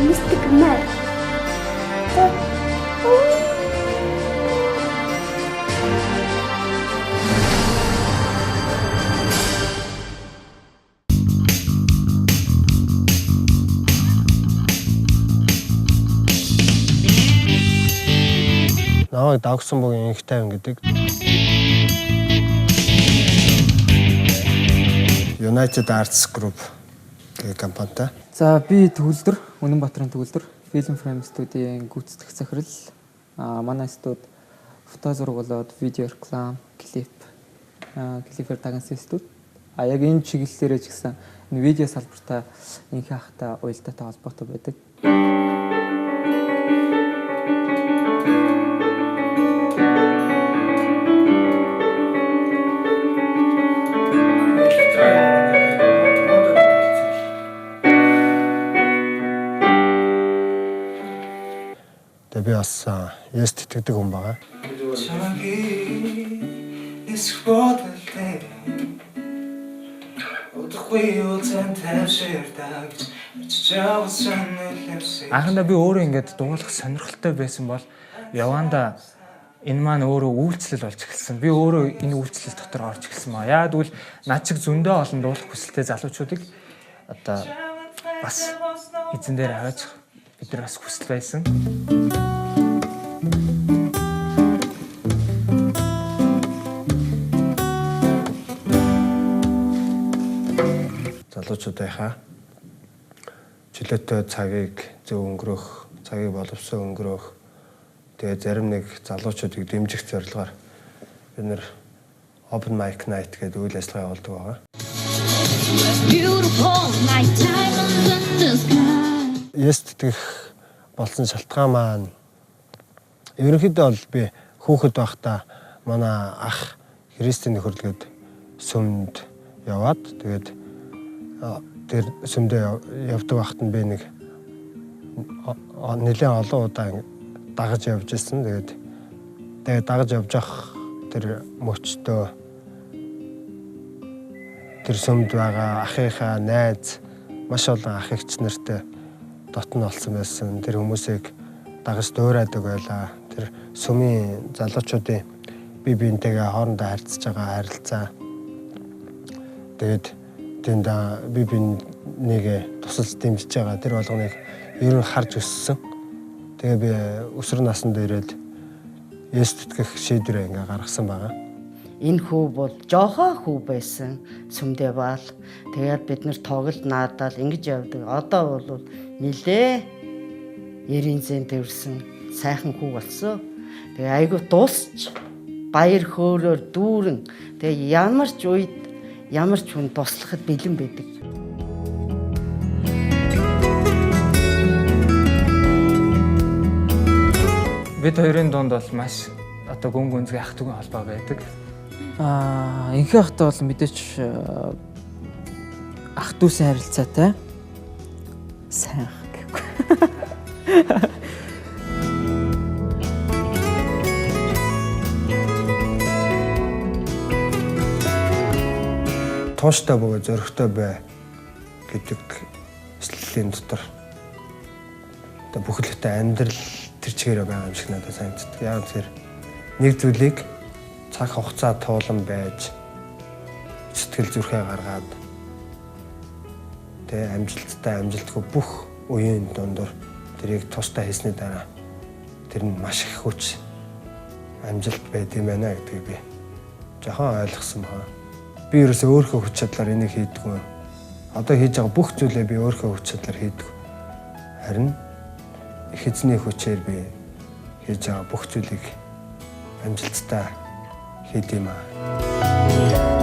Mystic Man. Намайг Дагсан бугийн инх тайван гэдэг. United Arts Group гэх компанитай. За би төгөлдөр, Үнэнбаатарын төгөлдөр, Film Frame студийн гүйцэтгэх захирал. Манай студ фото зураг болоод видео реклам, клип, клипээр дагнсан студ. Яг энэ чиглэлээрээ ч гэсэн энэ видео салбартаа инх ахтай уялдаатай холбоотой байдаг. Тэгээ би бас Есүст итгэдэг хүн байгаа. Анхандаа би өөрөө ингээд дуулах сонирхолтой байсан бол яванда энэ маань өөрөө үйлчлэл болж эхэлсэн. Би өөрөө энэ үйлчлэл дотор орж эхэлсэн маа. Яа гэвэл над чиг зөндөө олон дуулах хүсэлтэй залуучуудыг одоо бас эзэн дээр аваачих бид нар бас хүсэл байсан. Залуучуудынхаа чөлөөтэй цагийг зөв өнгөрөөх, цагийг боловсон өнгөрөөх, тэгээ зарим нэг залуучуудыг дэмжих зорилгоор бид нэр Open Mic Night гэдэг үйл ажиллагаа явуулдаг байгаа. Есүст итгэх болсон шалтгаан маань ерөнхийдөө бол би хүүхэд байхдаа манай ах Христийн нөхөрлөгд сүмд яваад тэгээд тэр сүмдээ явдаг байхад нь би нэг нэлээд олон удаа дагаж явж ирсэн. Тэгээд дагаж явж явах тэр мөчтөө тэр сүмд байгаа ахынхаа найз маш олон ах эгч нартай дотн олсон байсан. Тэр хүмүүсийг дагаж дуурайдаг байлаа. Тэр сүмийн залуучуудын бие биентэйгээ хоорондоо харьцаж байгаа харилцаа. Тэгээд тэнд би биенийгээ тусалж дэмжиж байгаа тэр болгоныг ер нь харж өссөн. Тэгээ би өсвөр наснд ирээд Есүст итгэх шийдвэрээ ингээ гаргасан байгаа. Энэ хүү бол жоохоо хүү байсан сүмдээ баал. Тэгээд бид нэр тоглолт наадал ингэж явдаг. Одоо бол нилээ ерийн зэн тэрсэн сайхан хүү болсон. Тэгээ айгүй дуусч баяр хөөрөөр дүүрэн. Тэгээ ямар ч үед ямар ч хүн туслахад бэлэн байдаг. Бид хоёрын дунд бол маш одоо гүн гүнзгий ах дүүгийн холбоо байдаг. Инхээ ахтай бол мэдээч ах дүүсийн харилцаатай сайн ах гэхгүй. Тууштай бөгөөд зоригтой бай гэдэг эслэлийн дотор одоо бүхэлдээ амьдрал тэр чигээрээ байгаа юм шиг надад санагддаг. Яг тэр нэг зүйлийг цаг хугацаа туулан байж сэтгэл зүрхээ гаргаад тэ амжилттай амжилтгүй бүх үеийн дундуур тэрийг тустай хийсний дараа тэр нь маш их хүч амжилт байд юм байна гэдгийг би жоохон ойлгосон байна. Би ерөөсөө өөрийнхөө хүч чадлаар энийг хийдэггүй. Одоо хийж байгаа бүх зүйлээ би өөрийнхөө хүч чадлаар хийдэг. Харин их эзний хүчээр би хийж байгаа бүх зүйлийг амжилттай хийд юм аа.